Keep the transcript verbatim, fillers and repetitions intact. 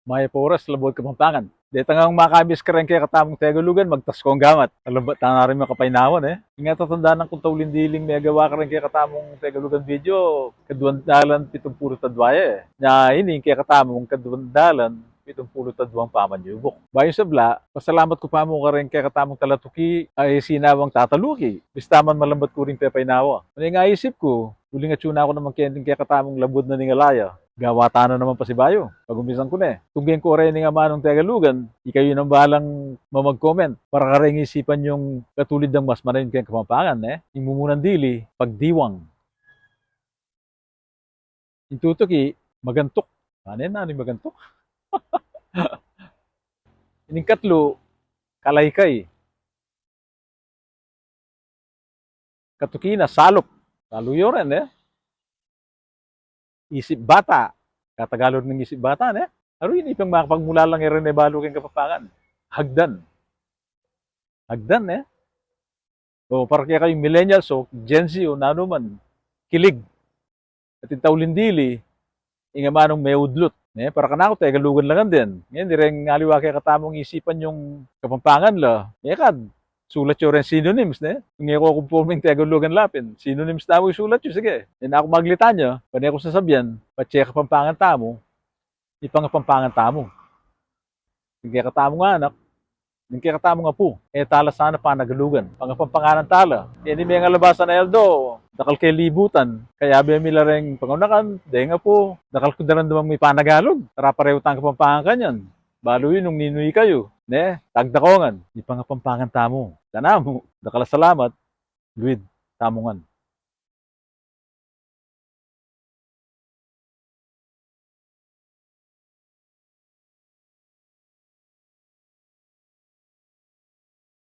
Mayap a oras, Labuad Kapampangan. Detang makamiss kareng kekatamung Tegalugan, magtas kong gamat. Alam ba, tana rin makapainawan, e. Ing atatandanan kung tauling diling megawa kareng kekatamung Tegalugan video, kaduang dalan pitumpulu't adua ya, e. Nya ini ing kekatamung kaduang dalan pitumpulu't adwang pamanyubuk. Bayu ing sabla, pasalamat ku pa mu kareng kekatamung talatuki a e sinawang tataluki. Bista man malambat ku ring pepainawa. Nune ing aisip ku, uling atyu na ku naman keng kekatamung Labuad na ning Alaya. Gawa ta na naman pasibayu. Pagumpisan ku ne. Tunggen ku reng amanung Tegalugan, ikayu nang bahalang mamag-comment para kareng isipan yung katulid nang mas manayun keng Kapampangan, e. Ing mumunang dili, pagdiwang. Ing tutuki, magantuk. Nanu, nanu ing magantuk? Ining katlu, kalaykay. Katuki na, salup. Salup yu rin, e. Isip bata. Katagalog ning isip bata, ne? Aru ini pang makapagmulalang e rin e balu keng Kapampangan. Hagdan. Hagdan, e. O, para kekayung millennials o Gen Z o nanu man, kilig. At ing tauling dili, ing amanung meudlut. Ne, para kanaku, Tegalugan la ngan din. Ngeni, reng aliwa kekatamung isipan yung Kapampangan la. Mekad, sulat yu reng synonyms, ne? Nung e ko kumpurming Tegalugan la pin, synonyms tamu ing sulat yu, sige. Nung e ku maglitanya, pane ku sasabian, patse Kapampangan tamu, ipangapampangan tamu. Ing kekatamung anak, ing kekatamung apu, e ta la sana panagalugan. Pangapampanganan ta la. Ngeni, mengalabasan a aldo, dakal keng libutan, kayabe mi la reng pangunakan, deng apu, dakal ku daramdaman mipanagalug, para parehu tang Kapampangan kanyan. Balu yu nung ninu ikayu, ne, tagdakongan, ipangapampangan tamu. Tana mu, dakal a salamat, luid tamu ngan.